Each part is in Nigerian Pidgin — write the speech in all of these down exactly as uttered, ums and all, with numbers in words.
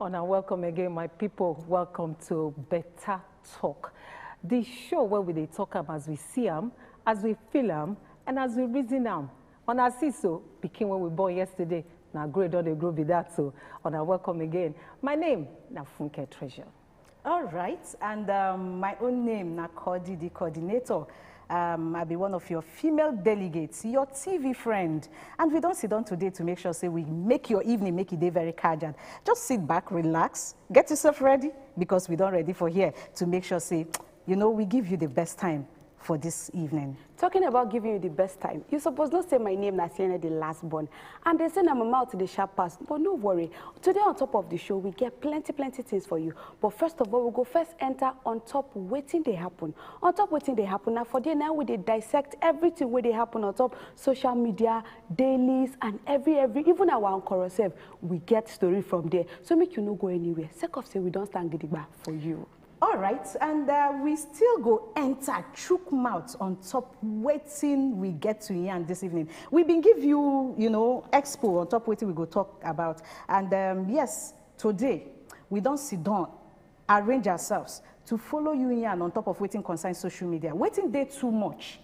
Una welcome again, my people. Welcome to Better Talk, the show where we dey talk am as we see am, as we feel am, and as we reason am. Una see so, pikin wey we born yesterday, na grow e don dey grow be that. So, una welcome again. My name na Funke Treasure. All right, and um, my own name na Cody, the coordinator. Um, I be one of your female delegates, your T V friend. And we don sit down today to make sure say we make your evening, make e dey very casual. Just sit back, relax, get yourself ready, because we don ready for here to make sure say, you know, we give you the best time for this evening. Talking about giving you the best time, you suppose know say my name na Sienna, the last born. And they say na my mouth dey sharp pass, but no worry. Today on top of the show, we get plenty, plenty things for you. But first of all, we go first enter on top wetin dey happen. On top wetin dey happen, na for there now we dey dissect everything wey dey happen on top social media, dailies, and every, every, even our Ankoro sef, we get story from there. So make you no go anywhere. Sake of say we don stand gidigba for you. All right, and uh, we still go enter chook mouth on top wetin we get to yarn this evening. We been give you, you know, expo on top wetin we go talk about. And um, yes, today, we don sit down, arrange ourselves to follow you yarn on top of wetin concern social media. Wetin dey too much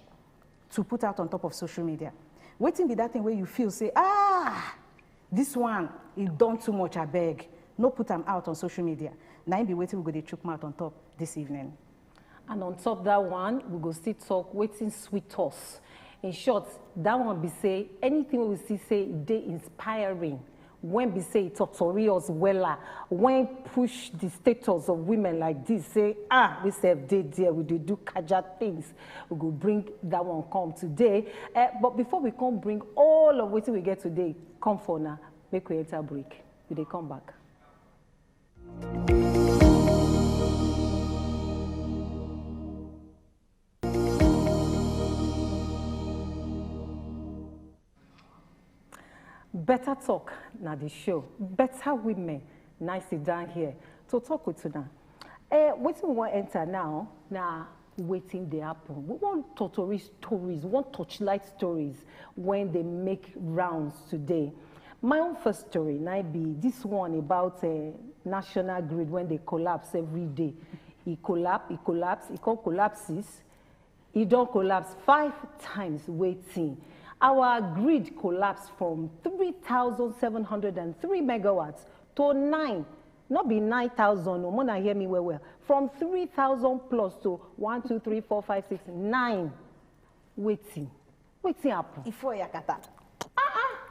to put out on top of social media? Wetin be that thing wey you feel say, ah, this one, e don too much, abeg, no put am out on social media? Na im be wetin we go dey chook mouth on top this evening. And on top that one, we go still talk wetin sweet us. In short, that one be say anything wey we see say e dey inspiring, when be say e totori us wella, when push the status of women like this, say, ah, we sef dey there, we dey do kaja things. We go bring that one come today. Eh, but before we come bring all of wetin we get today come for una, make we enter break. We dey come back. Better Talk na the show. Better women na sit down here to talk with una. Eh, wetin we wan enter now na wetin dey happen. We wan totori stories, we wan torchlight stories wey dey make rounds today. My own first story na be this one about uh, national grid wey dey collapse every day. E collapse, e collapse, e come collapse, e don collapse five times. Wetin? Our grid collapse from three thousand seven hundred and three megawatts to nine, no be nine thousand o, una hear me well well, from three thousand plus to one, two, three, four, five, six, nine. Wetin? Wetin happen? Ifo yakata.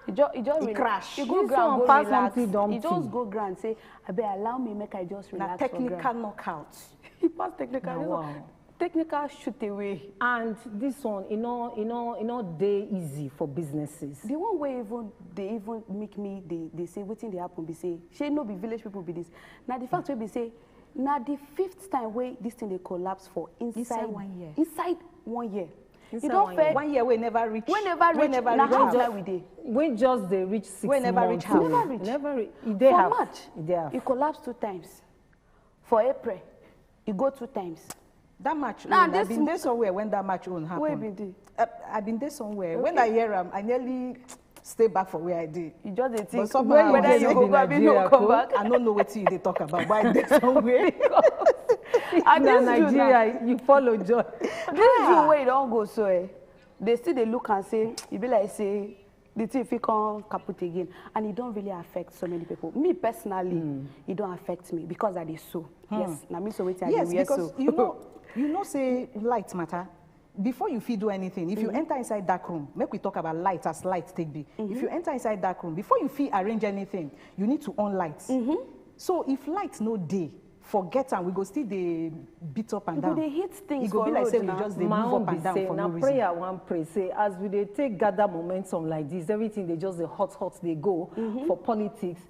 E just, e just e relax. Crash. E go ground, go relax. E just go ground say, abeg, allow me make I just relax for ground. Na technical knockout. E pass technical. Technical shoot away. And this one, e no, e no, e no dey easy for businesses. The one wey even dey even make me dey dey say wetin dey happen be say, shey no be village people be this? Na the fact wey be say, na the fifth time wey this thing dey collapse for inside one year. Inside one year. Inside one year. One year wey never reach. Wey never reach. Na half na we dey. Wey just dey reach six months. Wey never reach half. Never reach. E dey half. For March, e collapse two times. For April, e go two times. That March own, I been dey somewhere when that March own happen. Wey be the? I been dey somewhere. When I hear am, I nearly stay back for where I dey. You just dey think whether you go go abi you go come back. I no know wetin you dey talk about, but I dey somewhere. Because na Nigeria, you follow join. This June wey e don go so, eh, they still dey look and say, e be like say the thing fit come kaput again, and e don really affect so many people. Me personally, e don affect me because I dey sew. Yes, na me sew wetin I dey wear so. Yes, because you know, you know say light matter. Before you fit do anything, if you enter inside dark room, make we talk about light as light take be. If you enter inside dark room, before you fit arrange anything, you need to on light. So if light no dey, forget am, we go still dey beat up and down. E go dey hit things for road na. E go be like say we just dey move up and down for no reason. My own be say na prayer I wan pray say as we dey take gather momentum like this, everything dey just dey hot hot dey go for politics.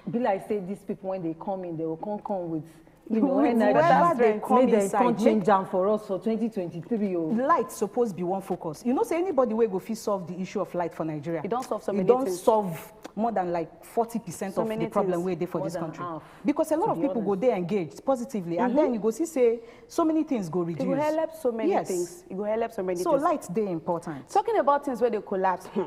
E be like say these people, when they come in, they go come come with You know, With and I whoever just dey make come dem inside, come make- change am for us for twenty twenty-three o. Light suppose be one focus. You know say anybody wey go fit solve the issue of light for Nigeria, E don solve so e many don things. Solve more than like forty percent So of many the problem things. Wey dey for More this than country. Half, Because a lot to of be people go honest. Dey engaged positively, and then you go see say so many things go It reduce. Go help so many Yes. Things. It go help so many So things. Light dey important. Talking about things where they collapse, hmm,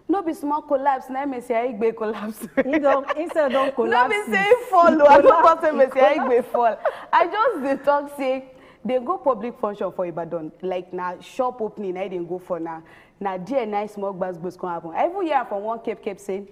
no be small collapse. Now Messi Aigbe collapse. He don, instead don No collapse. Be say he fall o. I no talk say Messi Aigbe fall. I just dey talk say they go public function for Ibadan. Like na shop opening, I didn't go for now. Na there nice small gbas gbos come happen. I even hear from one Cape Cape say,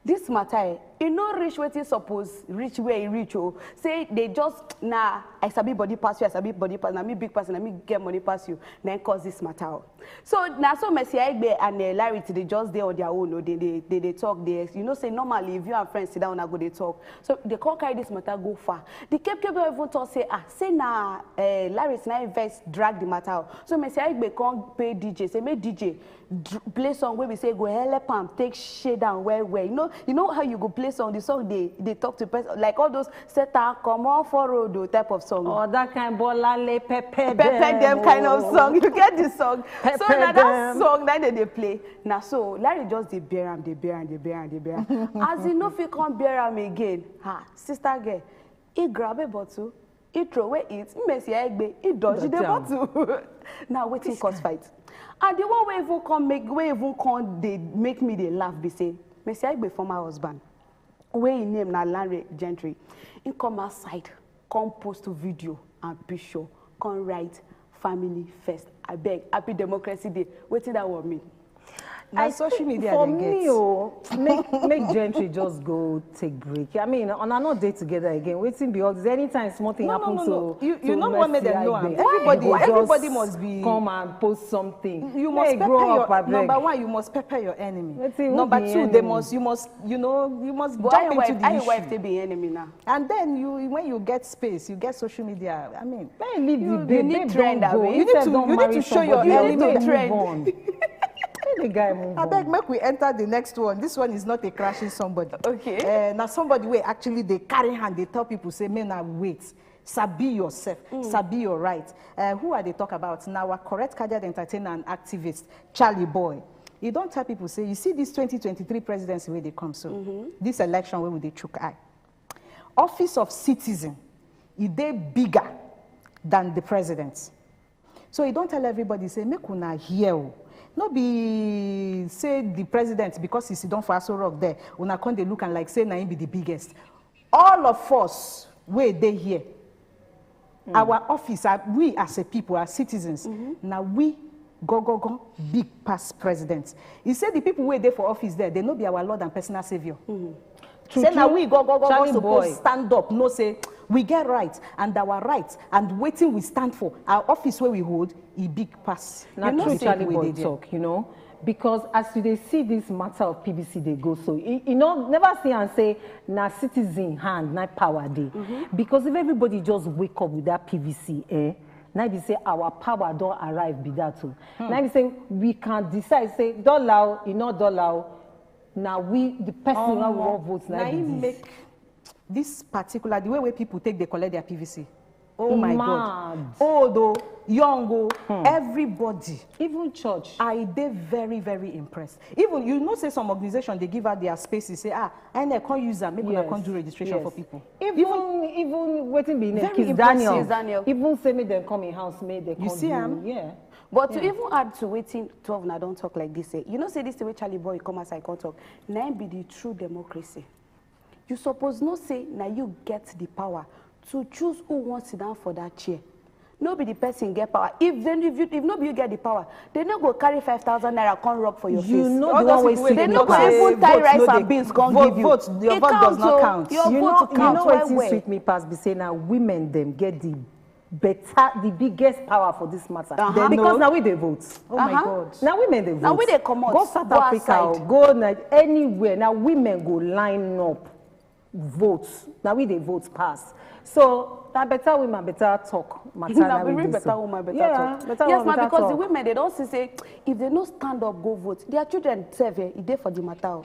this matter, eh, e no reach wetin suppose reach where e reach o. Say they just, na I sabi body pass you, I sabi body pass, na me big person, na me get money pass you, na im cause this matter o. So na so Messi Aigbe and uh, Larry they just dey on their own o. They they they dey talk. They, you know say normally if you and friends sit down, una go dey talk. So they come carry this matter go far. The Cape Cape don even talk say, ah, say na uh, Larry na im vex drag the matter o. So Messi Aigbe come pay D J, say make D J dr- play song wey be say go help am take shade am well well. You know, you know how you go play song, the song dey dey talk to person, like all those Satan comot for road o type of song. Or that kind Bolale pepper Pepper them kind of song. You get the song. So Pepper na that them. Song that they dey play. Na so Larry just dey bear am, dey bear am, dey bear am, dey bear am. As he no fit come bear am again, ha, sister girl, he grab a bottle, he throw away it, Messi Aigbe, he dodge the Dodge am. Bottle. Now wetin cause fight? And the one wey even come make, wey even come dey make me dey laugh be say, Messi Aigbe former husband, wey im name na Lanre Gentry, im come outside, come post video and picture, come write family first. Abeg, happy democracy day. Wetin that one mean? Na social media For dem me get. o, make make Gentry just go take break. I mean, una no dey together again. Wetin be all this? Anytime small thing No, no, happens no, no. to You- you to know one make dem Messi know am. Aigbe, Everybody- you go everybody just must be- come and post something. You Make must e pepper grow your up, abeg. Number one, you must pepper your enemy. Wetin, who Number be two, enemy? They must, you must, you know, you must But jump how your into wife, the how your issue. Wife take be enemy now? And then you, when you get space, you get social media. I mean, Make e leave You- the you babe. need Babe trend, don go. abi. You If need dem to- don you need marry to show your somebody, enemy. make dem Trend. Move on. Make the guy move I beg, on. Make we enter the next one. This one is not a crashing somebody. Okay. Uh, now somebody wey actually dey carry hand, dey tell people say, men are wait, sabi yourself, sabi your right. Uh, who are they talk about? Now our correct career entertainer and activist, Charlie Boy. He don't tell people say, you see this twenty twenty-three presidency wey dey come so, this election wey we dey chook eye. Office of citizen, e dey bigger than the president. So he don't tell everybody say make una hear o. No be say the president, because he sit down for Aso Rock there, una come dey look am like say na him be the biggest. All of us wey dey here, our office, uh, we as a people, as citizens, na we go go go big pass president. He say the people wey dey for office there, they no be our lord and personal saviour. True, Say na true. We go go go go Charlie suppose Boy. Stand up, know say we get right, and our right and wetin we stand for, our office wey we hold, e big pass. Na You know true say Charlie we Boy dey there. Talk, you know, because as you dey see this matter of P V C dey go so, e e no never see am say na citizen hand na power dey. Because if everybody just wake up with that P V C, eh, na be say our power don arrive be that o. Na be say we can decide say dollar o, e no dollar o, na we the person wey we wan vote na Na be im this. Make this particular, the way wey people take dey collect their P V C. Oh my God. Mad. Old o, young o, everybody. Even church. I dey very, very impressed. Even, you know say some organization dey give out their spaces, say, ah, INEC come use am, make una Yes, come do registration yes. For people. Even even wetin be name? Very Kiss impressive. Daniel. Kiss Daniel. Even say make dem come in house, make dem come You see do, am? Yeah. But to even add to wetin twelve na don talk like this, eh, you know say this thing wey Charlie Boy come outside come talk, na im be the true democracy. You suppose know say na you get the power to choose who wan sit down for that chair. No be the person get power. If then if you if no be you get the power, they no go carry five thousand naira come rub for your You face. know All the those one wey people say wey They dey no talk go say even tie vote rice no and dey- beans come vote, give you. Vote, your It vote does count not o. Count. Your you vote know, to count you know well wetin well. Sweet me pass be say na women dem get the better, the biggest power for this matter. Uh-huh. Because They na know. We dey vote. Oh my Uh-huh. God. Na women dey vote. Na we dey comot. Go South Go Africa, outside. Go na anywhere. Na women go line up, vote. Na we dey vote pass. So na better women, better talk matter. Na Na we we read dey better so. Woman, better Yeah, talk. Better Yes, woman, ma, better because the talk. Women, they don't see say if they no stand up go vote, their children serve, eh, e dey for the matter o.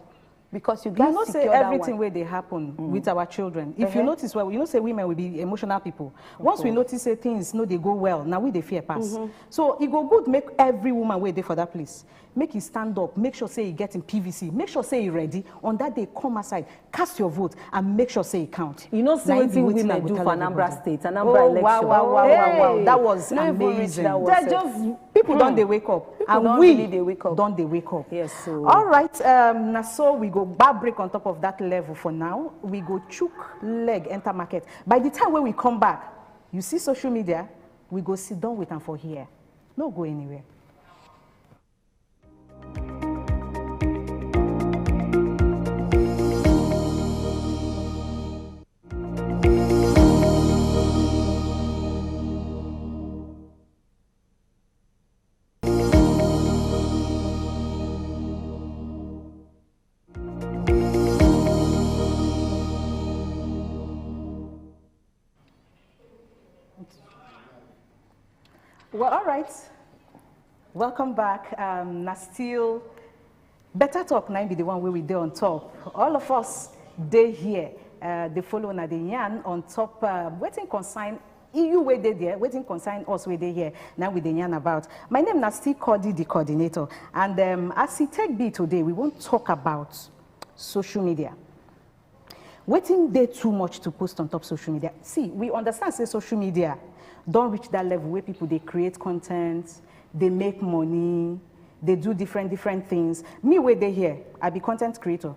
Because you You gats know say secure that everything one. Wey dey happen with our children. If you Uh-huh. Notice well, you know say women will be emotional people. Once we Course. Notice say things no dey go well, now we dey fear pass. Mm-hmm. So e go good make every woman wey dey for that place, make e stand up, make sure say e get im P V C, make sure say e ready. On that day, come outside, cast your vote, and make sure say e count. You know see Na im be wetin wetin I women go do tell for everybody. Anambra State, Anambra Oh, election. wow, wow, wow, wow, wow. Hey! That was No even reach amazing. that one. They just People don dey wake up. People and don we really dey wake up. Don dey wake up. Yes, so All right, um, now so we go bar break on top of that level for now. We go chook leg enter market. By the time when we come back, you see social media, we go sit down with am for here. No go anywhere. Well, all right. Welcome back. Um, na still better talk. Na be the one where we dey on top. All of us dey here. Uh, they follow na the yarn on top. Uh, waiting concern you wey dey there. Waiting concern us wey dey here. Now we dey yarn about. My name na still Cody, the coordinator. And um, as he take be today, we won't talk about social media. Wetin dey too much to post on top social media? See, we understand say social media don reach that level where people dey create content, they make money, they do different different things. Me wey dey here, I be content creator.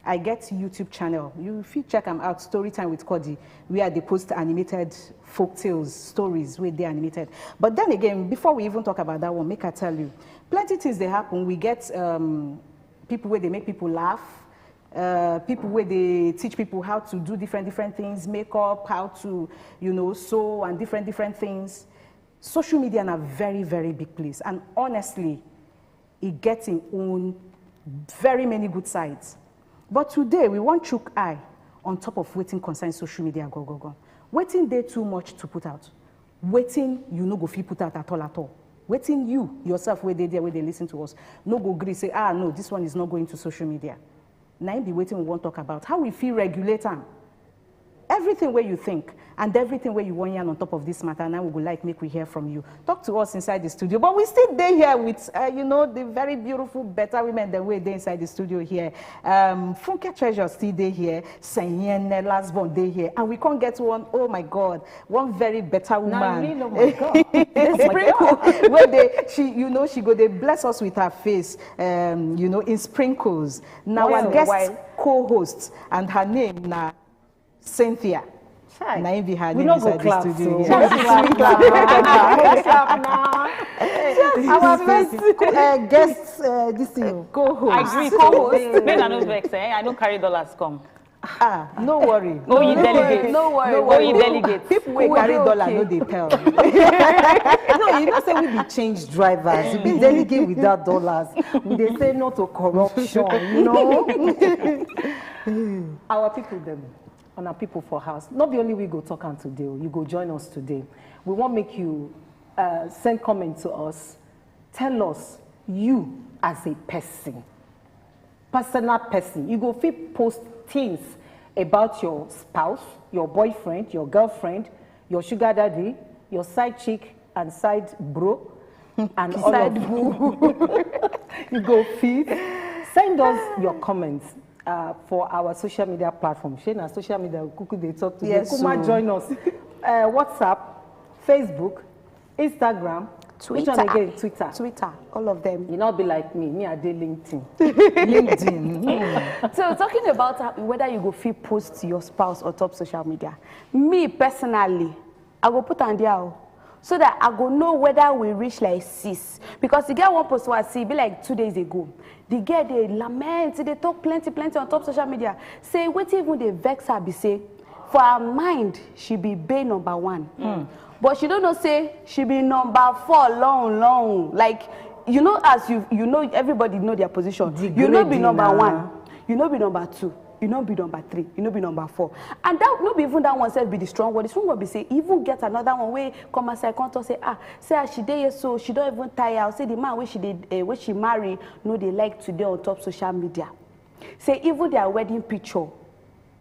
I get YouTube channel. You fit check am out, Story Time with Cody, where I dey post animated folk tales, stories wey dey animated. But then again, before we even talk about that one, make I tell you, plenty things dey happen. We get um, people where they make people laugh, uh, people where they teach people how to do different different things, makeup, how to, you know, sew and different different things. Social media na very very big place, and honestly, e get im own very many good sides. But today we wan chook eye on top of wetin concern social media go go go. Wetin dey too much to put out? Wetin you no go fit put out at all at all? Wetin you yourself wey dey there, wey dey listen to us, no go gree say, ah, no, this one is not going to social media? Na im be wetin we wan talk about, how we fit regulate am. Everything wey you think and everything wey you wan yarn on top of this matter, now we go like make we hear from you. Talk to us inside the studio, but we still dey here with, uh, you know, the very beautiful, better women dem wey dey inside the studio here. Um, Funke Treasure still dey here, Senyene last born dey here, and we come get one. Oh my God, one very better woman. Na real, oh my God. The sprinkle wey dey, she, you know, she go dey bless us with her face, um, you know, in sprinkles. Now Once our in a guest while. Co-host and her name na Cynthia. Chai. Na im be her We name no go inside the clap, studio so. here. Just clap now. Just clap now. Our first uh, guest, uh, this thing. Co-host. I agree, co-host. Men are not vex, eh? I don't carry dollars come. Ah, no worry. Oh, you No delegate. worry. No worry. No Oh, worry. you delegate. People wey We carry dey dollar okay. No dey tell. No, you know say we be change drivers. We be delegate without dollars. We dey say no to corruption. You know. Our people dem, and our people for house. Not be only we go talk am today. Oh, you go join us today. We wan make you uh, send comment to us. Tell us you as a person, personal person. You go fit post things about your spouse, your boyfriend, your girlfriend, your sugar daddy, your side chick and side bro, and all of you go fit send us your comments uh, for our social media platform. Shey na social media we kuku dey talk today. Yes, Kuma so- join us. Uh, WhatsApp, Facebook, Instagram, which one Twitter. Again? Twitter. Twitter, all of them. You not be like me. Me, I dey LinkedIn. LinkedIn. So talking about how, whether you go fit post your spouse on top social media, me personally, I go put am there o, so that I go know whether we reach like six. Because the girl one post wey I see, e be like two days ago. The girl dey lament, dey talk plenty plenty on top social media. Say wetin even dey vex her be say, for her mind, she be bae number one. But she don't know say she be number four long long. Like, you know, as you you know, everybody know their position. You no be Degrading number na. One, you no be number two, you no be number three, you no be number four. And that no be even that one sef be the strong one. The strong one be say even get another one wey come outside come talk say, ah, say as she dey here so she don even tire. Say the man wey she dey uh, wey she marry no dey like to dey on top social media. Say even their wedding picture,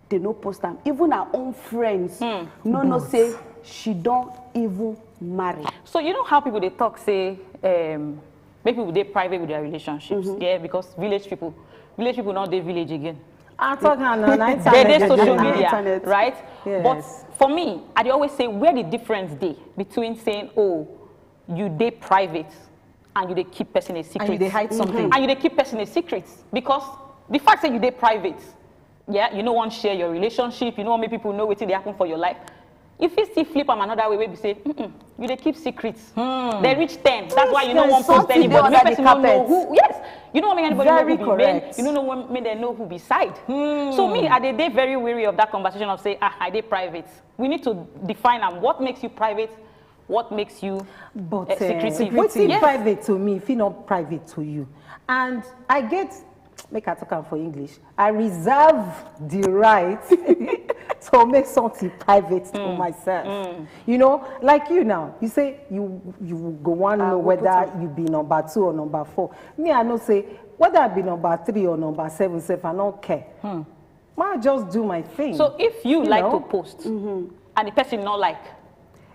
they no post am. Even her own friends no know say she don even marry. So you know how people dey talk say um, make people dey private with their relationships, yeah, because village people, village people no dey village again. I talk am na na They dey internet. social dey. media, Internet. Right? Yes. But for me, I dey always say where the difference dey between saying, oh, you dey private and you dey keep person a secret. And you dey hide something. And you dey keep person a secret because the fact say you dey private, yeah, you no wan share your relationship, you no wan make people know wetin dey happen for your life. You fit still flip am another way wey be say, mm-mm, you dey keep secrets. They reach ten. That's why you no wan post Something dey anybody. under Make the person no know carpet. who. Yes, you no wan make anybody know Very who be men. Correct. You no know wan make dem know who be side. So me, I dey dey very wary of that conversation of say, ah, I dey private. We need to define am. What makes you private? What makes you But eh, uh, secretive? Wetin Yes. private to me, if e not private to you, and I get, make I talk am for English. I reserve the right to make something private to myself. You know, like you now, you say you you go wan know go whether you be number two or number four. Me, I know say whether I be number three or number seven, sef, I no care. Ma just do my thing. So if you, like know? to post and the person not like,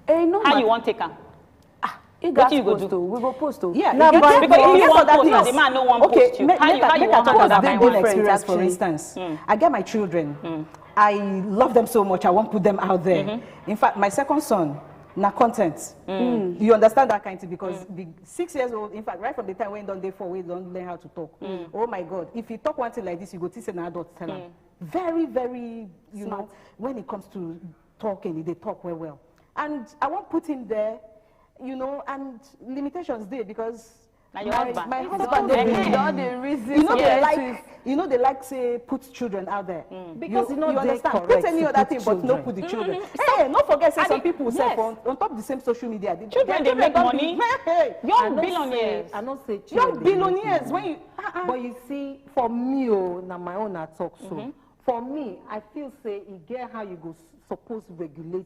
Eh, no how matter. You wan take am? You Wetin gats you go post do? O, we go post o. Yeah, Na e get but people because wey if get you other wan things. Post, the man no wan Okay, post you. make, How make, you, how make you I wan talk handle about that that kind one. Different, Dangerous, for actually. Instance, I get my children. I love them so much. I won't put them out there. In fact, my second son, na content. You understand that kind of thing because the six years old, in fact, right from the time when don dey four, we don learn how to talk. Oh my God, if you talk one thing like this, you go think say na adult tell am. Very, very, you know, when it comes to talking, he dey talk well well. And I wan put him there, you know, and limitations dey because Na your my, husband. my It's husband okay. dey You busy. don dey reason You know they something. Like, you know they like say put children out there. Because you, you know you they understand. Correct Put any to other put Thing, but no children. Put the children. Hey, no forget say And some it- people say yes. on, on top the same social media. The, Children their dey make don money. Be, hey, hey. Young I no billionaires. Say, I no say Young children dey make billionaires. money. When you uh-uh. But you see, for me, oh, na my own I talk so. For me, I feel say e get how you go s- suppose regulate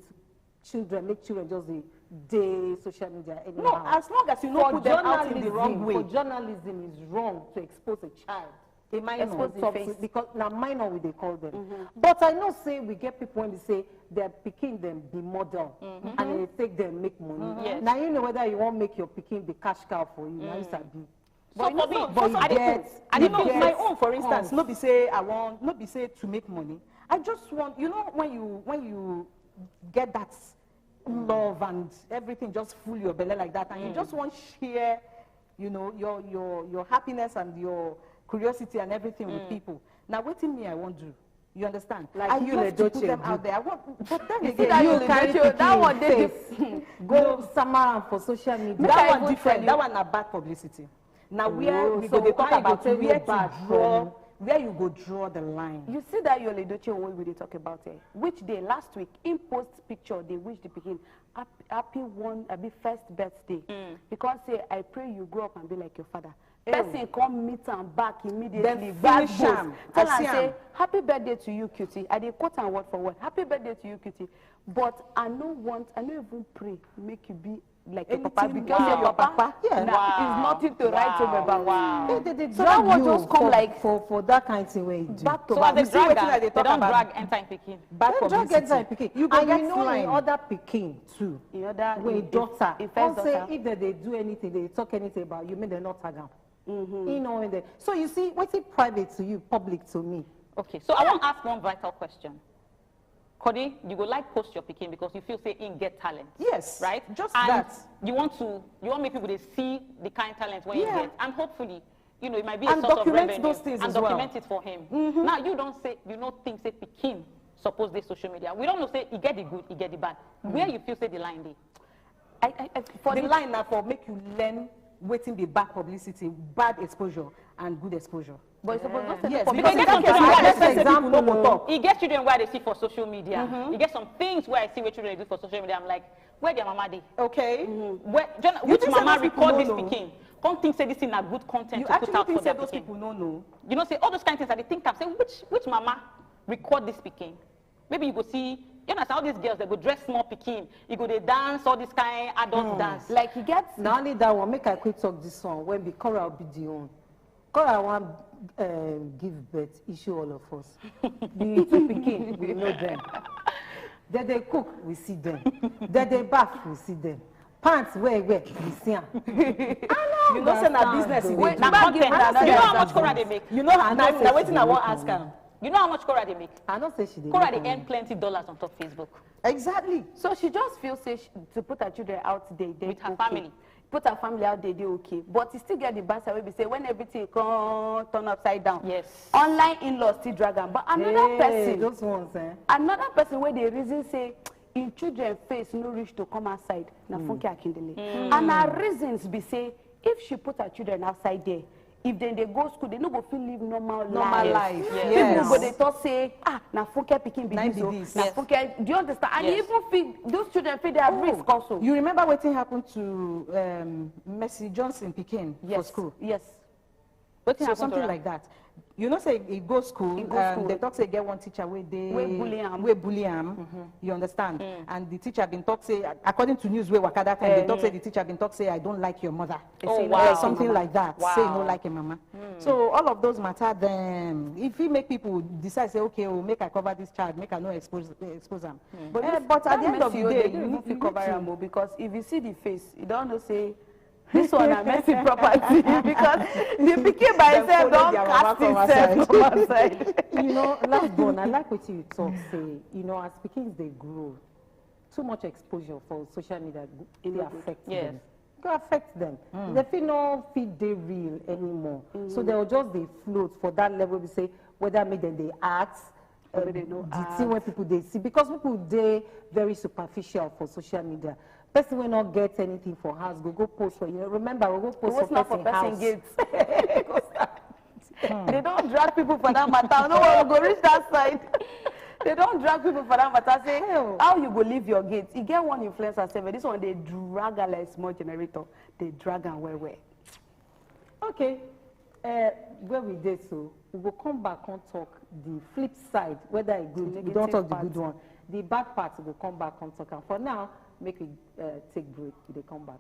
children, make children just dey dey social media anyhow. No, as long as you no For put them out in the journalism, wrong way. For journalism, is wrong to expose a child. A minor Expose the top face. Because na minor we dey call them. But I know say we get people when they say their pikin dem be model and they take them make money. Yes. Now you know whether you want make your pikin be cash cow for you. Now you sabi. So for me, But I you dey get- I dey you put get my My own, for instance, comes. No be say I want, no be say to make money. I just want, you know, when you when you get that love and everything just full your belly like that, and you just want share, you know, your your your happiness and your curiosity and everything with people. Now, waiting me, I won't do. You understand? Like I you, love to Ledoche, put them do. Out there. I want, but then You again, see that you you dey carry do it, that pikin one dey face, go sama am for social media. That I one even different. tell That you. One na bad publicity. Now where Oh, we so go dey talk how you go about take where it bad to draw, from- where you go draw the line. You see that your Ledoche way we dey talk about it. Which day last week, him post picture, they wish the pikin happy, happy one, abi first birthday. Because say, I pray you grow up and be like your father. Person come meet am back immediately. Then Bad finish boss. Am. Tell I am see say, am. Happy birthday to you, cutie. I dey quote am word for word. Happy birthday to you, cutie. But I no want, I no even pray make you be like your papa Anything because more your your papa, papa, yeah. na, Wow. is nothing to write home Wow. about. Wow. They, they, they So that drag one you just come for, like for, for that kind of thing where you do. Back to So back. as they You see wetin I drag dey am, they talk don about? Drag enter him pikin. Bad Then drag publicity. enter him pikin. You go And get you know fine. In other pikin too. In other, With in, daughter. in first Come say daughter. If they, they do anything, they talk anything about you, make them not tag am. Mm-hmm. You know in there. So you see, wetin private to you, public to me. Okay, so I wan ask one vital question. Cody, you go like post your pikin because you feel say him get talent. Yes, Right? just And that. You want to, you want make people dey see the kind talent wey Yeah. He get, and hopefully, you know, it might be a And source of document revenue those things and as well. Document it for him. Now you don say you no think say pikin suppose dey social media. We don know say he get the good, he get the bad. Where you feel say the line dey? I, I, I, for The the line na for make you learn wetin be bad publicity, bad exposure, and good exposure. But you suppose not say Yes, the because public. I get some Because cases, I I get get some people no go example, talk. E get children wey I dey see for social media. E get some things wey I see wey children dey do for social media. I'm like, where their mama dey? Okay. Where, John, You which think say mama those people record no this know? Pikin? Come think say this thing na good content You to put actually out for think say their those pikin. People no know? You know, say all those kind things. I dey think am say which which mama record this pikin? Maybe you go see, you understand, all these girls, they go dress small pikin, you go dey dance all this kind adult dance. Like you get Na only that one, make I quick talk this one, when be Coral be the own. Call I wan um, give birth, issue all of us. The two pikin, we know them. They dey cook, we see them. They dey baff, we see them. Pants wey wear, we see am. You know say na business e dey Wait, do. na Bag content. give na You know how another much Korah dey make? You know, I na, know say na she wetin dey I wan make ask money. Am. You know how much Korah dey make? I know say she dey Korah make dey money. Earn plenty dollars on top Facebook. Exactly. So she just feel say she, to put her children out there, they With her okay. Family. Put her family out there, they okay. But e still get the bad side wey be say when everything come turn upside down. Yes. Online in-laws still drag am. But another Hey, person, those ones, eh? Another person wey dey reason say im children face no reach to come outside na Funke Akindele. And her reasons be say if she put her children outside there, if dem dey go school, dem no go fit live normal Normal life, People yes. go dey talk say, ah, na Funke pikin be Na this be o. this. Na Yes. Funke, do you understand? And Yes. Even fit, those children fit dey at risk also. You remember wetin happen to um, Mercy Johnson pikin for Yes, school? Yes. Wetin So happen to something her? Like that. You know say e go school, E go um, school. They talk say e get one teacher wey dey Wey bully am. Wey bully am. You understand? And the teacher been talk say, according to news wey waka that time, they talk say the teacher been talk say, "I don't like your mother." Oh, Say no wow. Or something like that. Say no Wow. Like a mama. So all of those matter, then if he make people decide say, "Okay, oh, make I cover this child, make I no expose expose am." But, Eh, this, but at the that end of the Mercy, day, they you- no fit you cover need to- am o, because if you see the face, you don know say this one na Mercy property because the pikin by Dem itself follow don their mama cast come itself outside. Come outside. You know, last born, I like what you talk say, you know, as pickings they grow, too much exposure for social media go- E dey no good. Affect Yes. Them. Go affect them. They feel no feel they real anymore. So they'll just they float for that level. We say whether make them they act. Or Uh, make they no the act. Thing when people they see, because people they very superficial for social media. Person will not get anything for house. Go go post for you. Remember, we go post What's for not for person person house. Gate? They don't drag people for that matter. No one go reach that side. They don't drag people for that matter. Say, how you go leave your gate? You get one influencer say, but this one they drag her like small generator. They drag her well well. Okay. Uh, where we dey so, we go come back and talk the flip side, whether it good. We don't Negative talk the part. Good one. The bad part we go come back and talk. And for now, make we uh, take break. We dey come back.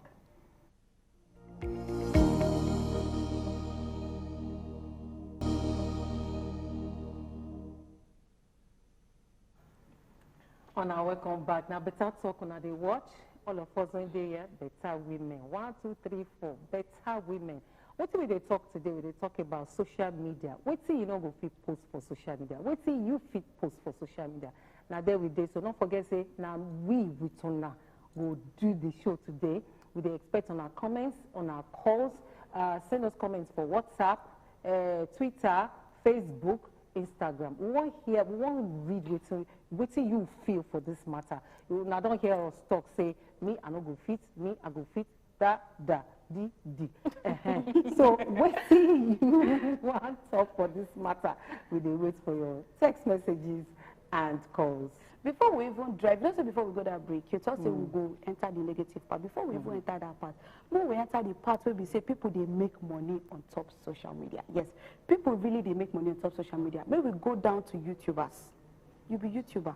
Una welcome back. Now, better talk una dey watch. All of us wey dey here, better women. One, two, three, four, better women. Wetin we dey talk today? We dey talk about social media. Wetin you no go fit post for social media? Wetin you fit post for social media? Now there we dey. So don't forget say now we with una go do the show today. We dey expect on our comments, on our calls. Uh, send us comments for WhatsApp, uh, Twitter, Facebook, Instagram. We wan hear, we wan read wetin wetin you feel for this matter. You now don't hear us talk say me I no go fit, me I go fit, da da di di. Uh-huh. So wetin you wan talk for this matter? We dey wait for your text messages and calls. Before we even drive, you know say before we go that break, you talk say we go enter the negative part. Before we even enter that part, make we enter the part where we say people they make money on top social media. Yes, people really they make money on top social media. Make we go down to YouTubers. You be YouTuber.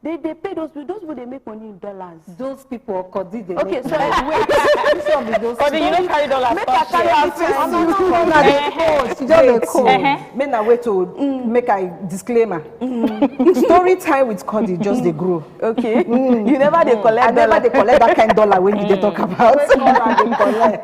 They they pay those those people they make money in dollars. Those people, Kodi, they Okay, make sorry, money. Wait. This one be those Kodi, you no people. Carry dollars. Make I carry am face No, you. no, no, no, no, Eh, no, she just dey cold. Uh-huh. Make na wait to make I disclaimer. Story time with Kodi just dey grow. Okay. You never dey collect I never dollar. Dey collect that kind dollar when you dey talk about.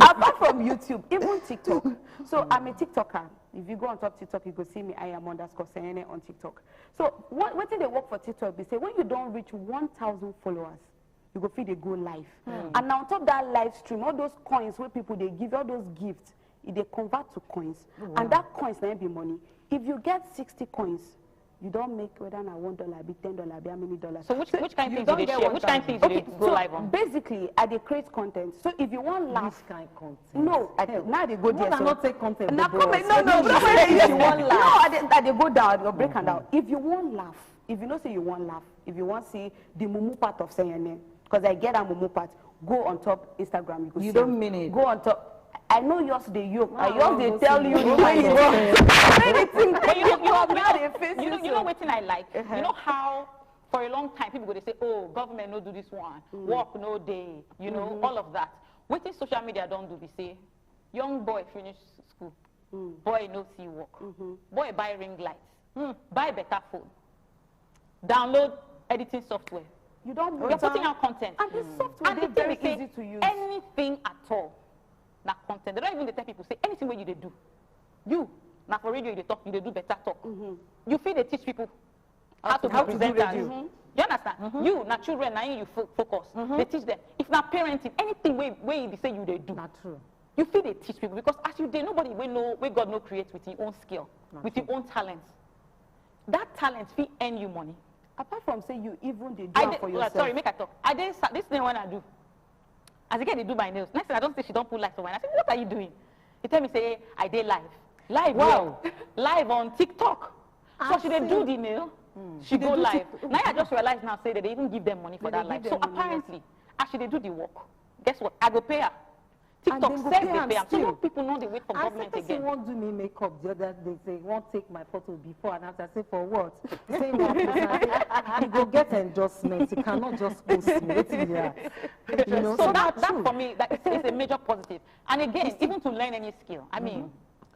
Apart from YouTube, even TikTok. So I'm a TikToker. If you go on top TikTok, you go see me. I am underscore Seyene on TikTok. So what wetin dey work for TikTok be say when you don't reach one thousand followers, you go fit dey go live. And now on top that live stream, all those coins where people they give, all those gifts, it they convert to coins. And that coins na be money. If you get sixty coins, you don't make whether na one dollar, be ten dollar, be how many dollars. So which which kind You things don't you dey get share? Which kind one thousand. Things you Okay, dey go so live on? Basically, I dey create content. So if you want laugh, This kind content. No, I, Hell. Now they go No, there. na So. Not take content. Now Dey come go and no, no, But no, if you no, want no, laugh. I dey, I dey go down, I go break am down. If you want laugh, if you know say you want laugh, if you want see the mumu part of Seyene, because I get that mumu part, go on top Instagram, you go You see don't am. mean it. Go on top. I know yours dey yoke. I No, yours no, dey no, tell see, you no, the way no, you no, go. no. Anything But you know, you know, come now dey you face know, you you know so. What thing I like? Uh-huh. You know how for a long time people go dey say, oh, government no do this one, work no dey, you know, all of that. Wetin social media don do be say, young boy finish school, Boy no see work. Boy buy ring light. Buy better phone. Download editing software. You don't You're putting out content. And the software And the dey thing very be say, easy to use. anything at all, na content. They don't even dey tell people say anything wey you dey do. You, na for radio you dey talk, you dey do better talk. You fit dey teach people how to be how to do presenters. Radio. You understand? You, na children, na you fo- focus. They teach them. If na parenting, anything wey wey e be say you dey do, Na true. you fit dey teach people because as you dey, nobody wey know wey God no create with him own skill, with him own talent. That talent fit earn you money. Apart from say you even dey do I am dey, for uh, yourself. Sorry, make I talk. I dey sa- this thing when I do. As I get dey do my nails, next thing I don see she don put light for my. I say, "What are you doing?" He tell me say, "I dey live, live Wow. where? Live on TikTok." So I she dey see. Do the nail. She dey go do live. Tik- Now I just realize now say they dey even give them money for They that dey live. give So them money, yes. Apparently, as she dey do the work, guess what? I go pay her. And TikTok dem go sef pay dey am pay am. So still. No people no dey wait for I say government person again. Wan do me makeup the other day, say wan take my photo before and after. I say, "For what?" Say, "What?" I say, "You go get endorsement. You cannot just post me. Wetin be that?" You know, So so that, that's that true. For me, that is, is a major positive. And again, even to learn any skill. I mean,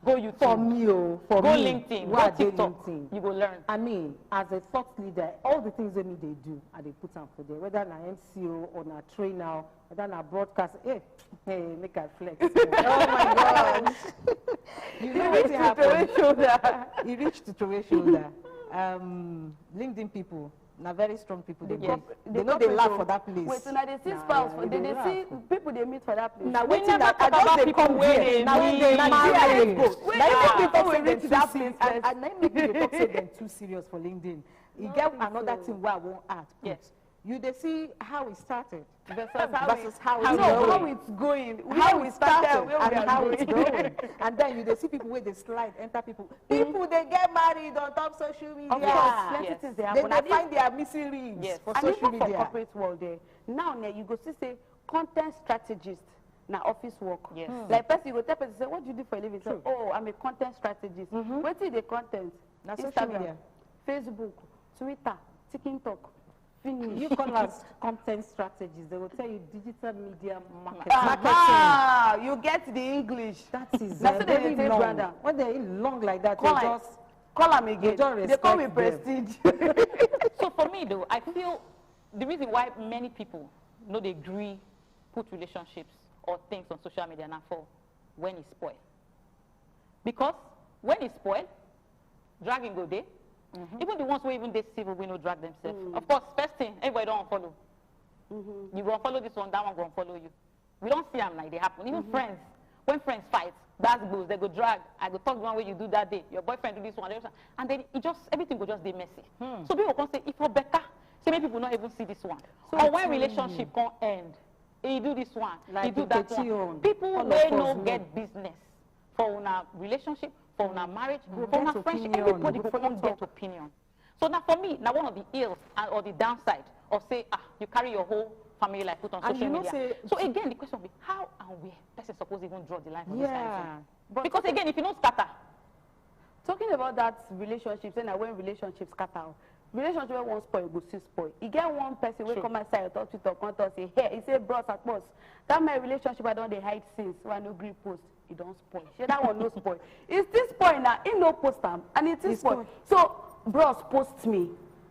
go YouTube, For me, oh, for go me, LinkedIn, where I go dey TikTok, LinkedIn. You go learn. I mean, as a thought leader, all the things wey me dey do, I dey put am for there. Whether na M C O or na trainer, whether na broadcast, hey, hey, make I flex. Oh my God. You know wetin happen? He reach to throway shoulder. Um, LinkedIn people, na very strong people dem be. Yes. They no dey laugh for that place. Wait, una dey see Nah, spouse yeah, for we they dey dey laugh. See people dey meet for that place. Na We wetin never that I talk just about dey people come wey here. dey Na meet. wetin na Ah. there I dey go. Wait, Na ah, even people we say dem reach too that serious, place and, and na im make we dey talk say dem too serious for LinkedIn. E get another thing wey I wan add put. Yes. You dey see how e started Versus how versus how how, it's no, going. How it's going. How we it started where we and are how going. It's going. And then you dey see people wey dey slide enter people. People dey get married on top social media. Of course, plenty Yes. things dey They happen. dey And find their missing rings Yes. for and social even for media. Corporate world there. Now, ne, you go see say content strategist na office work. Yes. Hmm. Like person, you go tell person say, "What do you do for a living?" Say, True. "Oh, I'm a content strategist." Mm-hmm. Wetin dey content? Na social Instagram, Media. Facebook, Twitter, TikTok. Finish. You call us content strategists. They will tell you digital media marketing. Aha, you get the English. That is Na uh, so they very take long. Brother. When they long like that, Call you am. Just Call am again. Just They call me respect prestige. So for me though, I feel the reason why many people no dey gree put relationships or things on social media na for when e spoil. Because when e spoil, dragging go dey. Even the ones wey even dey civil wey no drag themselves. Of course, first thing, everybody don unfollow. You go unfollow this one, that one go unfollow you. We don see am like dey happen. Even friends, when friends fight, gbas gbos, they go drag. I go talk the one wey you do that day. Your boyfriend do this one, the other one. And then e just, everything go just dey messy. So people come say, "If for better, say make people no even see this one." So Or when true. Relationship come end, e do this one, Like e do the that Katie one. Own. People All wey of us no know. Get business for una relationship, for una marriage, Go for una get friendship, opinion. everybody Go go follow come get talk. Opinion. So now for me, now one of the ills and or the downside of say, ah, you carry your whole family life put on And social you know media. Say, So again, the question be how and where person suppose even draw the line for this kind of Yeah. thing? Because again, if you no scatter, Talking about that relationship, say na when relationship scatter. Relationship wey wan spoil go still spoil. E get one person wey come outside talk to talk come talk say, "Hey," he say, "Bros, at once that my relationship I don dey hide since wey I no gree post, e don spoil." Shey that one no spoil? E still spoil na, e no post am and e still spoil. So bros post me.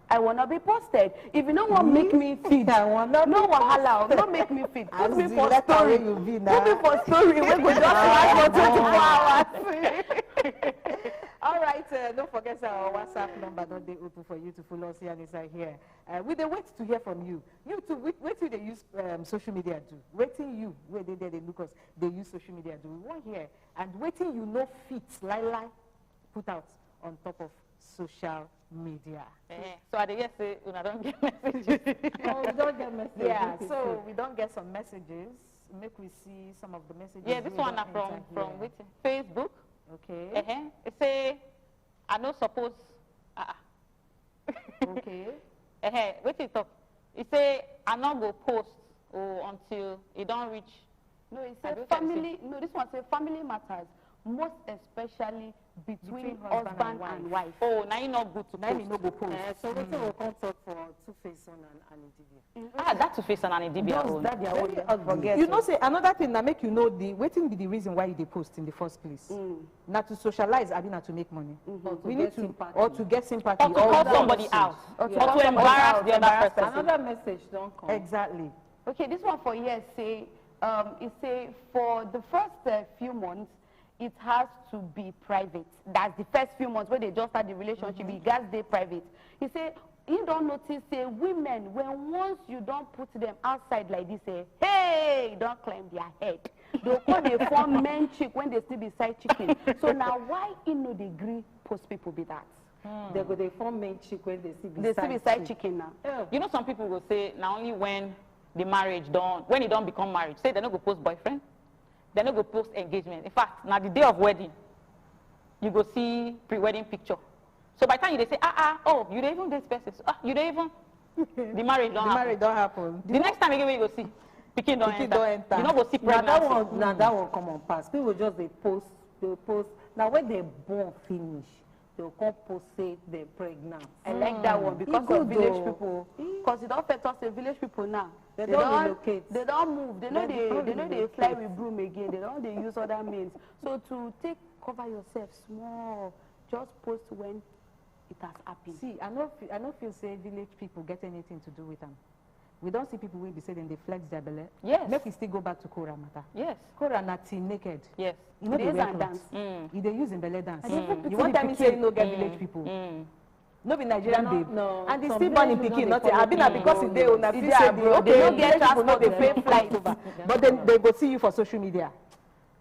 I wanna be posted. If you no wan make me feed, I wanna no be wahala, no make me feed. Put As me the for letter story. Wey you be Put now. Me for story wey go just last for twenty-four hours. All right, uh, don't forget say our WhatsApp number don dey open for you to follow us here and inside here. Uh, we dey wait to hear from you. You too, wait, wait till they use um, social media do. Waiting you, where they there they look us, they use social media do. We want hear and waiting you no fit lie lie put out on top of social media. Eh, so I dey hear say una don get messages. Oh, we don get message. Yeah, Make we so see. We don get some messages. Make we see some of the messages. Yeah, this Wey one na don from enter from here. Wetin? Facebook. Okay. Uh-huh. E say I no suppose. Ah, ah. Okay. Uh-huh. Wetin e talk? E say I no go post oh, until e don reach. No, he I said do tell you family. No, this one say family matters. most especially between Between husband husband and and wife. Wife. Oh, now you not good to Na him e post. No go post. Uh, so wetin we come talk for Two Face own and Annie Dibia? Ah, that Two Face and Annie Dibia. Those Oh. that they are always Forget. You know say another thing that make you know the wetin be the reason why you dey post in the first place. Na to socialize, abi na to make money. Or to We need get to sympathy. Or to get sympathy. Or to call all those somebody things. out. Or to Or call to somebody embarrass out, the other embarrass person. Another message don come. Exactly. Okay, this one for here say, um, it say for the first uh, few months, it has to be private. That's the first few months when they just start the relationship. It gats dey private. He say he don notice say women, when once you don put them outside like this, eh, hey, don climb their head. They come dey form men chick when they still be side chicken. So now why he no dey gree post people be that? They go dey form men chick when they see be They still be side side chick. Chicken now. Yeah. You know, some people go say now only when the marriage done, when it don't become marriage, say they no go post boyfriend, they no go post engagement. In fact, now the day of wedding, you go see pre-wedding picture. So by the time you dey say, ah ah, oh, you dey even this person, so, ah, you dey even the marriage The don't marriage happen. Don't happen. The next time again when you go see, pikin don Pikin enter. Don enter. You no go see Na that pregnancy. One, na that one come on pass. People just dey post, dey post. Now when they born finish, they come post say they pregnant. I like that one because good of village though. People. Because you don't fit talk say village people now. They don relocate. They don't move. They know They they, don they know they relocate. Fly with broom again. They don't they use other means. So to take cover yourself small, just post when it has happened. See, I no feel, I no feel say village people get anything to do with am. We don see people wey be say dem dey flex their belle. Yes. Make we still go back to Korah matter. Yes. Korah na till naked. Yes. E no dey Dance wear and cloth. dance. Mm. E dey use im belle dance. Even You pikin wan tell me say e pikin. No get village people? Mm. No be Nigerian No, babe. no, And they some still born im village people pikin. dey Nothing. follow Abi na people. Because e dey una E feel dey say abroad. the They okay, no get village people no dey transport. pay flight over, but then they go see you for social media.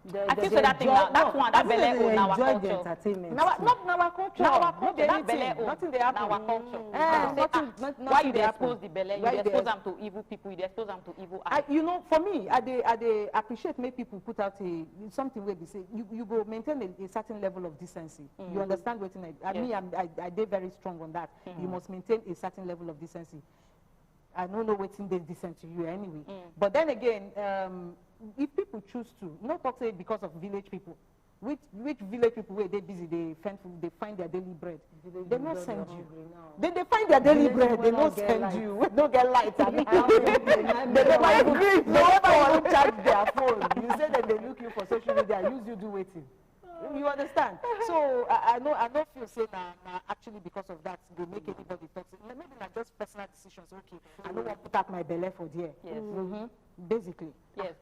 They- I they feel so dey that thing jo- now. That no, one, that people belle dey own na our enjoy the culture. entertainment. Na our, not na our culture. Na our No culture. Be That anything. belle own. Nothing dey Na happen. our culture. Eh, People say, nothing, ah, not- why nothing you dey dey happen. expose the belle? You Why dey you dey expose am to evil people. You dey expose am to evil I, eye. you know, for me, I dey, I dey appreciate make people put out a something wey be say you, you go maintain a, a certain level of decency. You understand wetin I, I mean, Yes. I'm, I, I dey very strong on that. You must maintain a certain level of decency. I no know wetin dey decent to you anyway. But then again, um, if people choose to, no talk say because of village people, which, which village people wey dey busy dey fend for, dey find their daily bread, they no send you. Then they find their daily bread, they no send you. Wey no get light, abi? They never even, they never even charge their phone. You say dem dey look you for social media, use you do wetin? You understand? So I, I no, I no feel say na, na actually because of that dey make anybody talk say, maybe na just personal decisions. Okay, I no wan put out my belle for there. Yes. Mm-hmm. Basically. Yes.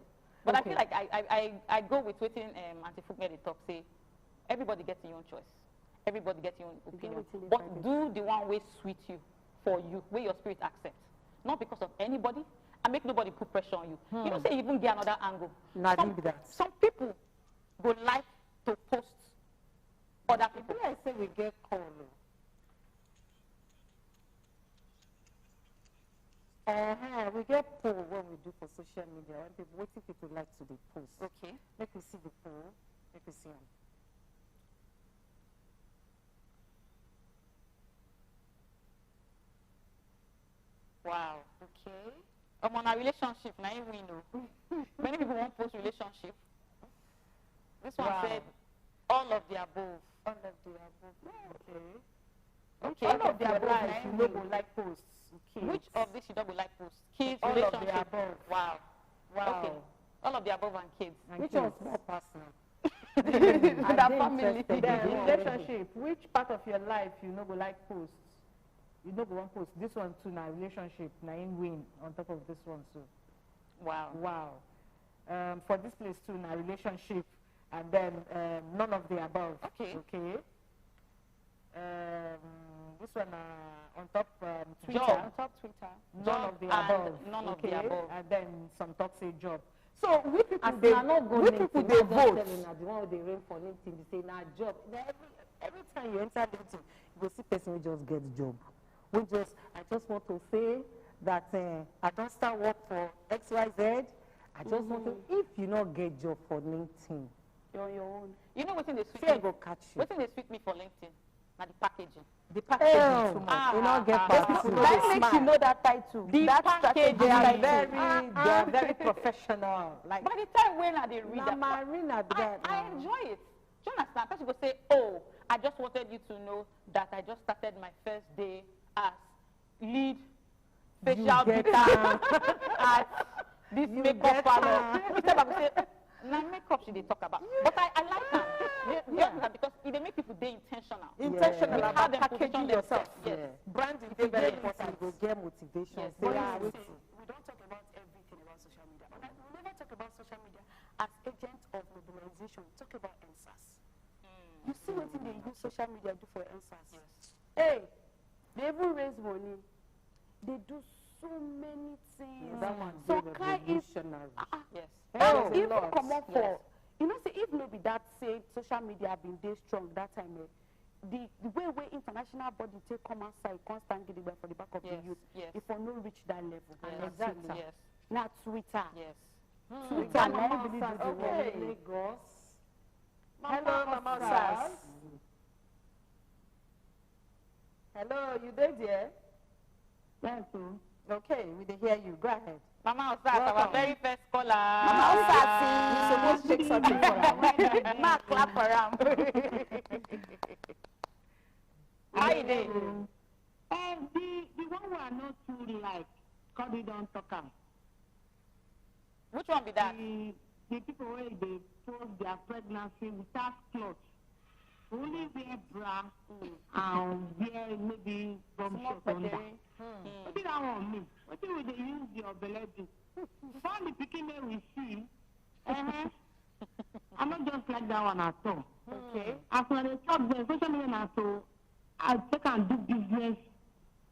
But I feel Okay. like I, I, I, I go with wetin, um, Auntie Funke dey talk say everybody gets your own choice. Everybody gets your own opinion. Wetin dey But private. Do the one wey sweet you, for you, wey your spirit accept. Not because of anybody, and make nobody put pressure on you. You know say you even get another angle. Na some, me be that. Some people go like to post other people. Be like say we get call o. Uh-huh. We get poll when we do for social media. When people, wetin people like to dey post. Okay. Make we see the poll. Make we see am. Wow. Okay. Omo, na relationship na him win o. Many people wan post relationship. This one Wow. Said all of the above. All of the above. Okay. Okay. All of your life, you no go like post. Kids. Which of this you don't go like post? Kids, All of the relationship. Above. Wow. Wow. Okay. All of the above and kids. And Which kids. One's more personal? That family. Then relationship. Which part of your life you no go like post? You no go wan post. This one too na relationship. Na him win on top of this one so. Wow. Wow. Um, for this place too na relationship, and then um, none of the above. Okay. Okay. Um, this one uh, on top um, Twitter. Job. On top Twitter. None Job of the and above. None of the Okay? above. And then some talk say job. So we people As dey, una no go we meet, people una dey just vote. Tell una the one wey dey reign for LinkedIn be say na job. Na every every time you enter LinkedIn, you go see person wey just get job. Wey just I just want to say that uh, I don start work for X Y Z. I just want to if you no get job for LinkedIn, You're on your own. You know wetin dey sweet fear me? Go catch you. Wetin dey sweet me for LinkedIn? Na the packaging. The packaging Ew. too much. Ah, You no get ah, pass. Those people no That dey makes you smile. know that title. The That package strategy They are title. title. Very, they are very professional. Like By the time when I dey read na that, marina be I, that. I Now. Enjoy it. And person go say, "Oh, I just wanted you to know that I just started my first day as lead facial beater at this makeup parlor." Instead of say, "Na makeup she dey talk about." But I, I like am. You, you understand? Because e dey make people dey intentional. Intentional about how dem position themselves. Yes. Branding dey very important. You go get motivation. Yes. Say, "Ah, wait." We don't talk about everything about social media. But, like, we never talk about social media as agent of mobilization. Talk about EndSARS. You see wetin dey use social media do for EndSARS? Yes. Hey, they even raise money. They do so many things. That one dey revolutionary. Yes. Hey, if you comot for, you know, say if no be that, say social media been dey strong that time, eh, the the way wey international body take come outside, come stand gidigba for the back of the youth, yes, e for no reach that level. Yes. Exactly. Yes. Na Twitter. Yes. Twitter na im be the Lagos. Hello, Mama Osas. Hello, you dey there? Yes, o. Okay, we dey hear you. Go ahead. Mama Osas, our very first caller. Mama Osas, you suppose shake something for am. Ma clap for am. How you dey? Um, the the one wey I no too like, Cody don talk am. Which one be that? The the people wey dey post their pregnancy without cloth, only wear bra and wear maybe bum short under. Wetin that one mean? Wetin we dey use your belle do? Born the pikin wey we see. Uh-huh. I no just like that one at all. Okay. As una dey talk there, social media na to I take am do business.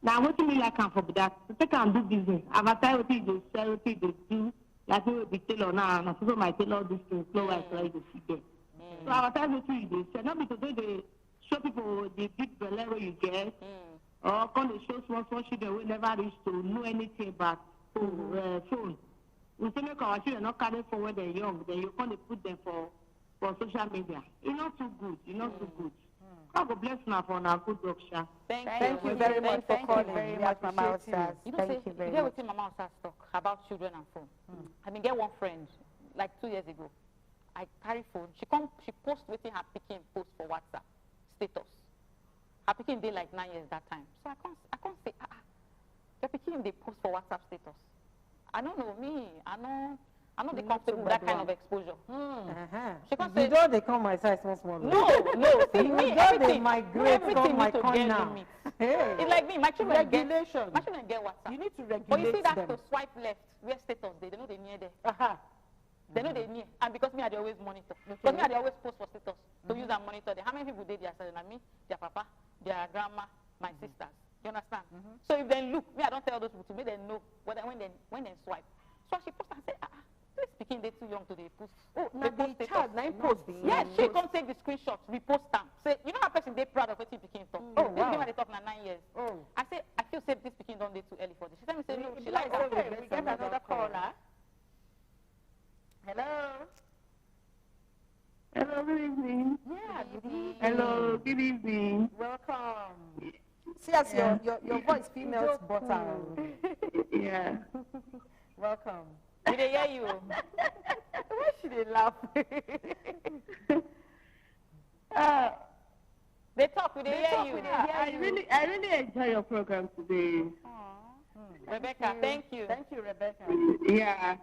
Na wetin me like am for be that. To take am do business. Advertise wetin you dey sell, wetin you dey do. Like me wey be tailor now, na so so my tailor this thing, flow wise, like you see there. So advertise wetin you dey sell. No be to dey dey show people the big belle wey you get, or come dey show small small children wey never reach to know anything about phone. Uh, phone. We say make our children no carry phone when dem young, then you come dey put them for for social media. E no too good. E no too good. God go bless una for una good work, sha. Thank you very much for calling. Thank you very much, Mama Osas. You know say, you get wetin Mama Osas talk about children and phone. I been get one friend like two years ago. I carry phone. She come, she post wetin her pikin post for WhatsApp status. Her pikin dey like nine years that time. So I come, I come say, "Ah, ah, your pikin dey post for WhatsApp status." I no know, me, I no, I no dey comfortable with that kind of exposure. She come say, "You don dey come my size small small o." No, no, see, me, everything, everything need to get limit. Hey. It's like me, my children get, my children get WhatsApp. You need to regulate them. But you see that to swipe left where status dey, they no dey near there. They no dey near. And because me, I dey always monitor. Because me, I dey always post for status to use and monitor them. How many people dey there? Say na me, their papa, their grandma, my sisters. You understand? So if dem look, me, I don tell those people to make dem know when dem, when dem swipe. So as she post am, say, "Ah, ah, this pikin dey too young to dey post." Oh, na the child na im post. Yes, she come take the screenshot, repost am. Say, you know how person dey proud of wetin pikin talk? Oh, this pikin wey dey talk na nine years. I say, "I feel say this pikin don dey too early for this." She tell me say no, she like am. Okay, we get another caller. Hello. Hello, good evening. Yeah, good evening. Hello, good evening. Welcome. See as your, your, your voice fit melt butter. Yeah. Welcome. We dey hear you. Why she dey laugh? Uh, They talk, we dey hear you. I really, I really enjoy your program today. Rebecca, thank you. Thank you, Rebecca. Yeah.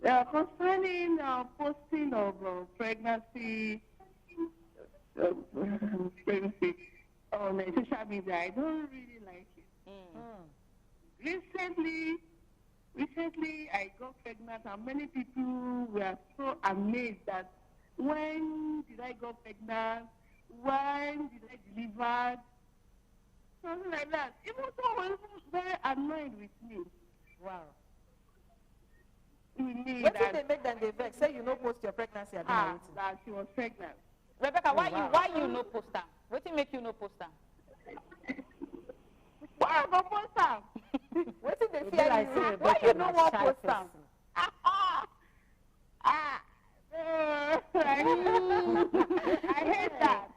Uh, concerning uh, posting of uh, pregnancy, uh, pregnancy on uh, social media, I don't really like it. Recently, recently I got pregnant, and many people were so amazed that when did I got pregnant? When did I deliver? Something like that. Even some were even very annoyed with me. Wow. With me. Wetin dey make dem dey vex? Say you no post your pregnancy, abi na wetin? That she was pregnant. Rebecca, why you, why you no post am? Wetin make you no post am? Why I go post am? Wetin dey fear you? Why you no wan post am? Ah, uh, I, I hate that.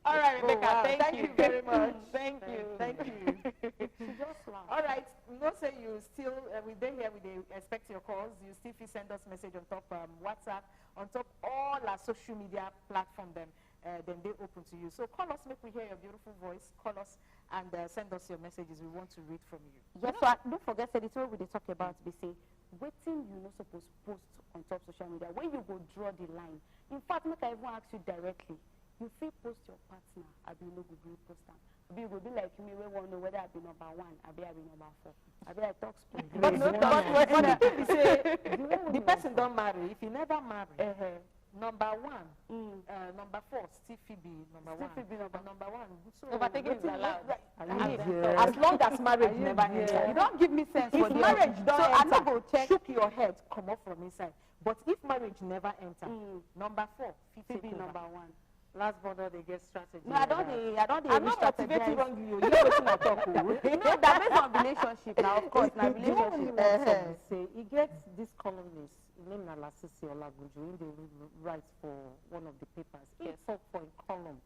All right, Rebecca, thank you very much. Thank you. Thank you. She just laugh. All right, we know say you still, uh, we dey here, we dey expect your calls. You still fit send us message on top um, WhatsApp, on top all our social media platform them. Uh, then they open to you. So call us, make we hear your beautiful voice. Call us and uh, send us your messages. We want to read from you. Yes, so I, don't forget say the thing we dey talk about be say wetin you no suppose post on top social media. When you go draw the line. In fact, make I even ask you directly. You fit post your partner, abi you no go gree post am? Abi you go be like me wey wan know whether I be number one, abi I be number four, abi I talk small. But, No, but, but, but the thing be say the way we the dey person don marry. If he never marry, Uh-huh. number one, Mm. uh, number four still fit be number Still one. fit be number And number one. So Overtaking is wetin- allowed. Like, Are as, you there? as long as marriage Are you never there? enter. You don give me sense If for there. Marriage don So I enter, no go check. Shook your head, comot from inside. But if marriage never enter, Mm. number four fit Fit take be over. Number one. Last born don dey get strategy. No, I don dey. I don dey. I'm not re-strategize. Motivating wrongly. You hear wetin I talk o. You know that based on relationship now, of course, na The only relationship. One talk be say e get this columnist, him name na Lasisi Olagunju, him dey write for one of the papers. He Yes. Talk for a column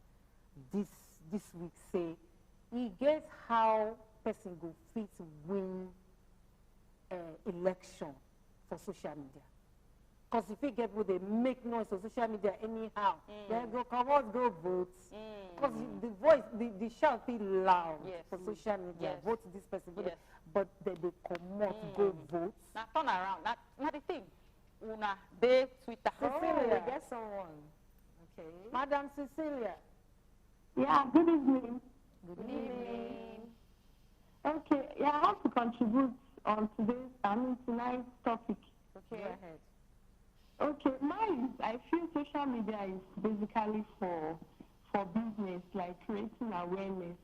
this this week say e get how person go fit win uh, election for social media. Because if you get people dey make noise on social media anyhow, Mm. They go comot go vote. Mm. Because the voice, the, the shout fit loud Yes. For social media. Yes. Vote this person, vote Yes. But then they comot Mm. Go vote. Na turn around. Na na the thing. Una dey Twitter. Oh, we Cecilia. Get someone. Okay. Madam Cecilia. Yeah, good evening. Good Good evening. Okay, yeah, I have to contribute on today's, I mean, tonight's topic. Go Okay. Ahead. Okay, mine is, I feel social media is basically for for business, like creating awareness.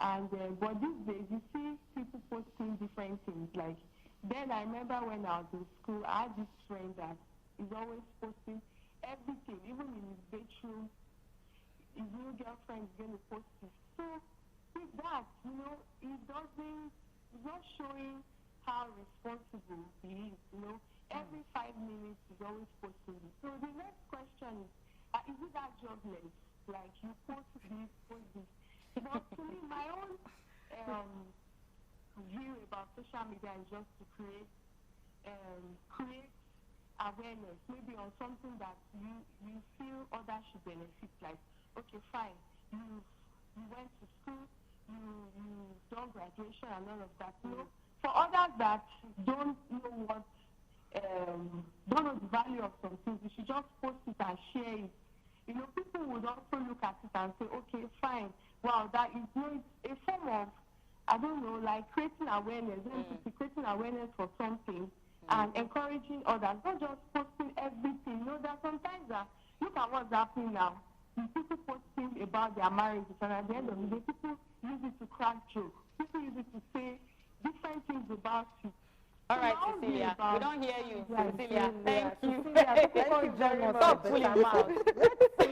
And uh, but these days, you see people posting different things. Like then, I remember when I was in school, I had this friend that is always posting everything, even in his bedroom. His new girlfriend is going to post it. So with that, you know, it doesn't. It's not showing how responsible he is. You know, every five minutes is always posting it. So the next question is, uh, is it that jobless? Like you post this, post this. But to me, my own um, view about social media is just to create um, create awareness, maybe on something that you you feel others should benefit. Like, okay, fine, you you went to school, you you done graduation and all of that. You know, for others that don't know what um, don't know the value of some things, you should just post it and share it. You know, people would also look at it and say, okay, fine, wow, that is, you know, it's a form of, I don't know, like creating awareness. Let me put it, creating awareness for something and encouraging others, not just posting everything. You know, there are sometimes that look at what's happening now. You people posting about their marriages, and at the end of the day, people use it to crack jokes. People use it to say different things about you. All right, So my own view Cecilia. We about don't hear you, Yeah, Cecilia. Thank you. Cecilia, people Thank you come very join us much. for better Stop pulling mouth. Let's see.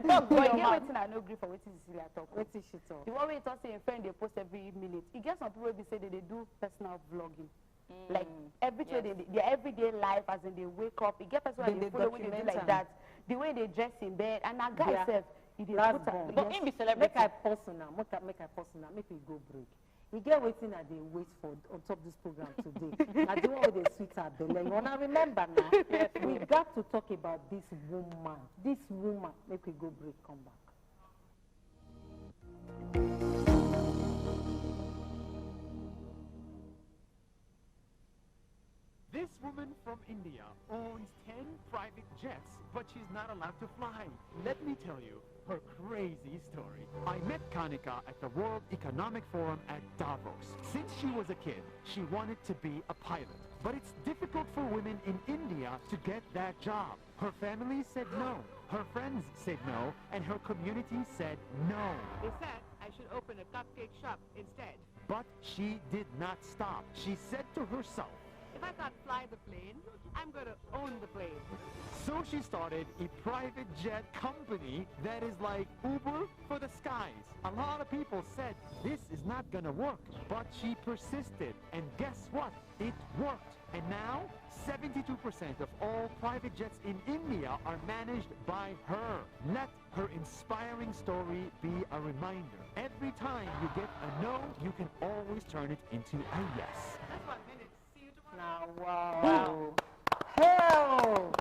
But Your you get mouth. Wetin I no agree for wetin Cecilia talk. Wetin she talk? The one wey you talk say your friend dey post every minute. E get some people wey be say they dey do personal vlogging. Like everything Yes. they, their everyday life as in they wake up. E get person wey They dey dey follow wey dey do document like am. That. The way they dressing, bed, and na guy Yeah. Sef, e dey Last put am. born. But Yes. Him be Make celebrity. I pause una. Make I make I pause una. Make we go break. E get wetin I dey wait for on top this program today. Na the one wey dey sweet her belle. You wanna remember now? We got to talk about this woman. This woman. Make we go break. Come back. This woman from India owns ten private jets, but she's not allowed to fly. Let me tell you her crazy story. I met Kanika at the World Economic Forum at Davos. Since she was a kid, she wanted to be a pilot. But it's difficult for women in India to get that job. Her family said no, her friends said no, and her community said no. They said I should open a cupcake shop instead. But she did not stop. She said to herself, If I can't fly the plane, I'm gonna own the plane. So she started a private jet company that is like Uber for the skies. A lot of people said this is not gonna work, but she persisted. And guess what? It worked. And now, seventy-two percent of all private jets in India are managed by her. Let her inspiring story be a reminder. Every time you get a no, you can always turn it into a yes. That's what I mean. See you tomorrow. Na wow. Hell!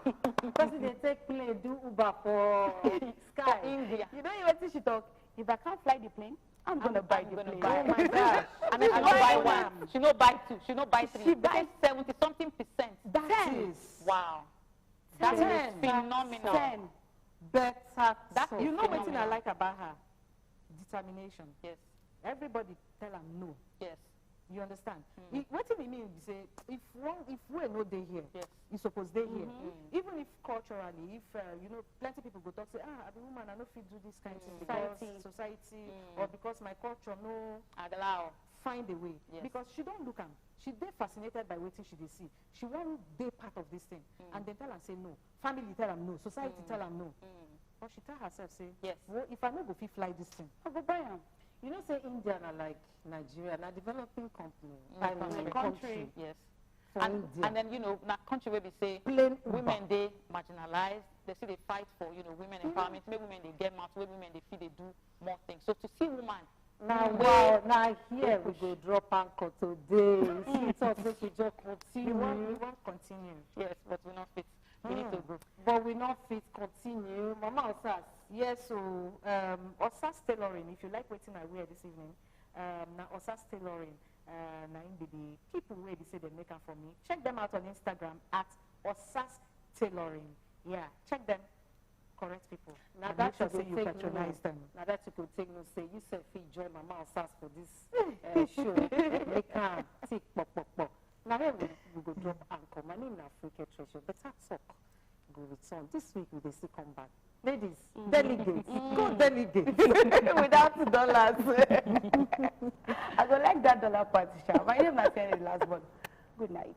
Person dey take plane do Uber for sky. India. You know what she talk? If I can't fly the plane, I'm gonna buy I'm the gonna plane. buy. Oh my gosh. I mean, I don't buy one. She no buy two. She no buy three. She Because buy seventy something percent. That is. Wow. That is Ten. Phenomenal. Ten. Better. That So, is you know wetin I phenomenal. Like about her? Determination. Yes. Everybody tell am no. Yes. You understand? Mm. E- Wetin e mean be say if one if way no dey here, Yes. e suppose dey here. Mhm. Even if culturally, if uh, you know, plenty people go talk say, ah, I be woman, I no fit do this kind thing Mm. because Society. Society Mm. or because my culture no Allow. find a way. Yes. Because she don look am, she dey fascinated by wetin she dey see. She wan dey part of this thing, Mm. and dem tell am say no. Family tell am no. Society Mm. tell am no. Mm. But she tell herself say, Yes. Well, if I no go fit fly this thing, I go buy am. You know say India na like Nigeria, na developing company. Mm, I mean, country. Country. Yes. For And, India. And then, you know, na country where we say Plain Uber. Women dey marginalized. They see they fight for, you know, women empowerment, make women they get mouth, make women they feel they do more things. So to see woman Na Wait. Wow, na here we go drop anchor today. See, talk make we just continue. We wan we wan continue. Yes, but we not fit. We need to go. But we no fit continue. Mama Osas, yes o. Um, Osas Tailoring, if you like wetin I wear this evening, um, na Osas Tailoring. Uh, na im be the people wey be say dem make am for me. Check them out on Instagram at Osas Tailoring. Yeah, check them. Correct people. Na And that make sure you go say you take patronize know. them. Na that you go take know say you sef fit join Mama Osas for this uh, show. Make am tick pop pop pop. Na here we, we go drop anchor. My name na Funke Treasure. Better talk go return. This week we dey still come back. Ladies, delegates, go delegates. Without dollars. I go like that dollar part, sha. My name na Fiani the last born. Good night.